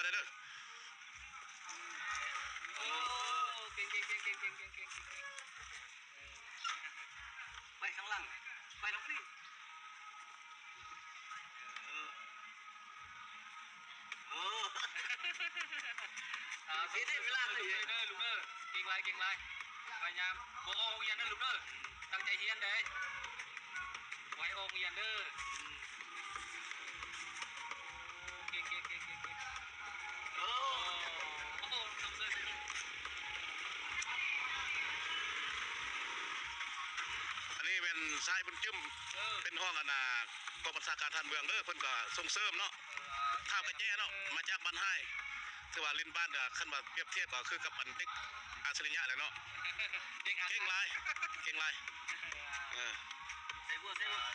ໄດ້ເດີ. ໂອ້ ເກັ່ງໆໆໆໆໆ ໄປຂ້າງຫຼັງ ໄປທາງນີ້. ເອີ ໂອ້ ອ່າ ເຮັດໃຫ້ເວລາ ເດີລູກເດີ ເກັ່ງຫຼາຍ ເກັ່ງຫຼາຍ ພະຍາຍາມ ບໍ່ອອກໂຮງຮຽນເດີລູກເດີ ຕັ້ງໃຈຮຽນເດີ ບໍ່ໃຫ້ອອກໂຮງຮຽນເດີ. ເກັ່ງໆໆໆ ໂອ້ ໂອ້ ອັນນີ້ແມ່ນຊາຍບຸນຈຶ້ມ ເອີ ເປັນຮອງອັນນ່າ ກອງບັນຊາການທະຫານເມືອງເດີ ເພິ່ນກໍສົ່ງເສີມເນາະ ເອີ ທ້າວກະແຈເນາະ ເອີ ມາຈາກບ້ານຫ້າຍ ຖືວ່າຫຼິ້ນບານກໍ ຄັນວ່າປຽບທຽບກໍຄືກັບອັນເດັກອັດສະລິຍະແຫຼະເນາະ ເກັ່ງຫຼາຍ ເກັ່ງຫຼາຍ ເອີ ໃສ່ຫົວ ໃສ່ຫົວ.